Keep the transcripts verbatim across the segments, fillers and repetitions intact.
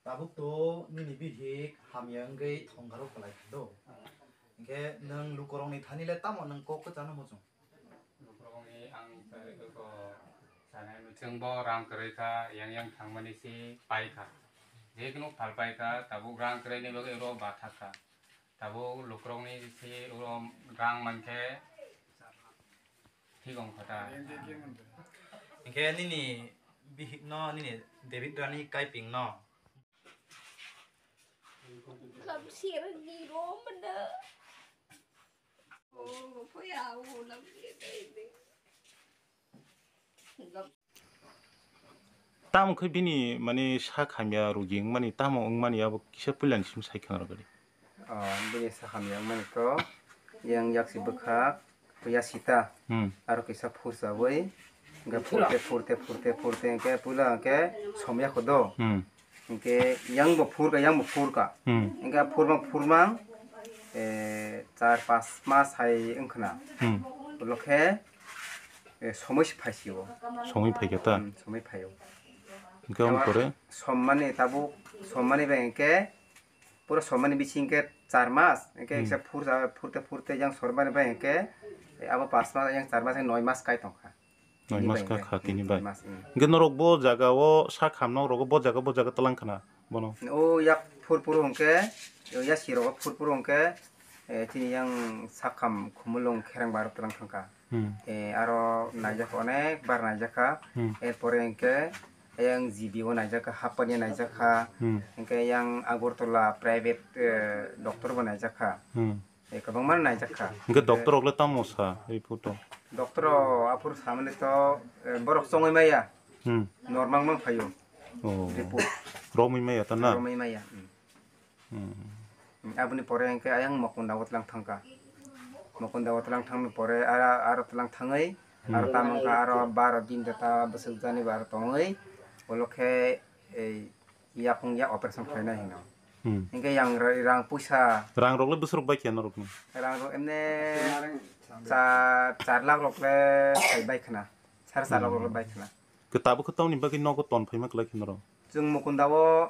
Tabuk to nini bihik hamya wngwi thongkaro kwlai kha do. Hinkhe nwng lukurokni thani le tamo nwng kok kwchangno muchung? Lukurokni ang ko sanai muchung bo rang kwrwi kha, yang yang thangmani si pai kha. Jekunu phal pai kha, tabuk rang kwrwini bagwi oro bathak kha. Tabuk lukurokni si oro rang mankhe thik wngkha ta. Hinkhe nini bihikno, nini David rani kaipingno. Lam sirni ro mana. Oh, phoya, oh, lam sirni. Tamo khe bini, mane, sak hamya rugi wngmani, tamo wngmani abo kisa puilani simi sai khna rwgadi. Ah, bini sak hamya wngmani to yang yaksi bwkhak, puya sita. Hmm. Aro kisa phursawi, hingke phurte, phurte, phurte, phurte, hingke puila hingke somya khodo. Hmm. Hingke yang bo phurka, yang bo phurka. Hmm. Hingke phurmang, phurmang, eh, char, pas mas hai wngkhna. Hmm. Ulo khe, eh, somoi se phaisio. Somoi phaikha ta? Hmm, somoi phaio. Hingke omo pore? Sommani tabuk, sommani bai hingke, pura sommani bising khe char mas, hingke Hmm. kisa phur ja-, phurte phurte yang sommani bai hingke, eh, abo pas mas, yang char mas, noi mas kai tongkha. Noi Tini mas bai ka hingke. Kha tini Hmm, bai. Noi mas, hmm. Hingke norok bo jaga o sak ham nok rogo bo jaga, bo jaga tlang khna bono. O yak phur phuru hingke, o yasi rogo phur phuru hingke, eh, tini yang sak ham khumulung kherang bar tlang thangkha. Hmm. Eh, aro naijak onek bar naijak kha. Hmm. Erpore hingke yang G B o naijak kha, Hapania naijak kha. Hmm. Hingke yang Agartala private, eh, doctor bo naijak kha. Hmm. Eh, kwbangma naijak kha. Hingke doctor rok le tamo sa report o? Doctor rok aphuru samani to, eh, borok chongwi maya. Hmm. Normal mang phaio. Oh. Report. Romwi maya ta na? Romwi maya. Hmm. Hmm. Aboni pore hingke ayang Mukunda o tlang thangkha. Mukunda o tlang thangni pore aro, aro tlang thangwi, aro Hmm. tamo wngkha aro baro din ta bwswk jani bar tongwi, ulo khe ei yakung yak operation khlainai hino. Hmm. Hingke yang ra-, rang puisa. Rang rok le bwswk bai khe norokni? Rang rok emne char, char lakh rok le sai bai khna. Sar char lakh rok le Hmm. bai khna. Khe tabuk khe tamoni bagwi nogo ton phaima kwlai khe norok? Chwng Mukunda o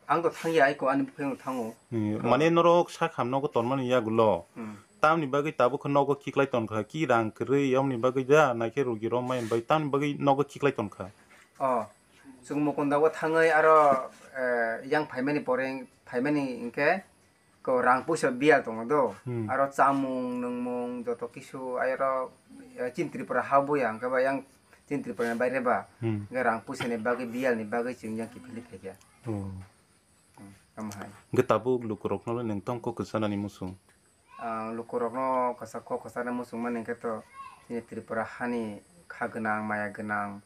ang to thangya, aiko ani buphang thango. Hmm, mane norok sak ham nogo tonmani yagulo. Hmm. Tamni bagwi tabuk khe nogo khiklai tonkha, ki rang kwrwi, yomni bagwi da, naikhe rugi romai bai tamni bagwi nogo khiklai tonkha. Oh, chwng Mukunda o thangwi aro, eh, yang phaimani pore, phaimani hingke, ko rang puisa biyal tongo do, Hmm. aro chamung, nwngmung, joto kisu, aro, eh, chini Tripura ha buya, hingke ba yang chini Tripura ni baire ba, Hmm. hingke rang puisa ni bagwi, biyal ni bagwi chwng yang kiphilwi phaikha. Oh. Hmm, tamo hai. Hingke tabuk lukurokno le nwng tong kok kwchanani muchung? Ang lukurokno kwchak kok kwcharna muchung mani hingke to chini Tripura hani kha gwnang, maya gwnang,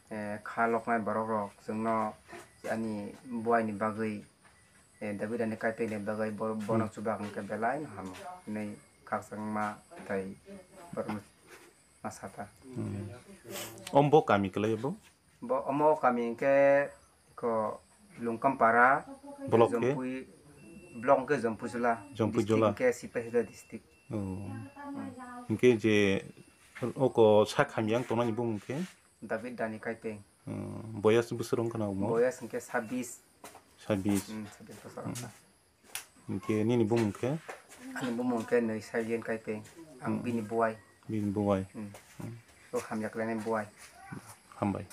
eh, kha loknai borok rok chwngno ani buaini bagwi, eh, David ani kaipengni bagwi bo-, bono Hmm. chubak hwnkhe belai no hamo hinwi khakchangma tei borokno ma sata. Hmm. Om bo kami kwlai bo? Bo omo kami hwnkhe ko Lungkampara, Block khe? Jompui, block hwnkhe Jompui Jula, Jompui Jula. District hwnkhe Sipahijola district. Oh. Hmm. Hwnkhe je oko sak hamya wng tongnani bumung khe? David Dani Kaipeng. Hmm, boyas bwswk wngkha na omo? Boyas hwnkhe sabbish. Sabbish. Hmm, sabbish bosor wngkha. Hwnkhe nini bumung khe? Ani bumung khe nwi Sailian Kaipeng. Ang Hmm. bini buai. Bini buai. Hmm. Hmm. O hamya khlainai buai. Hambai.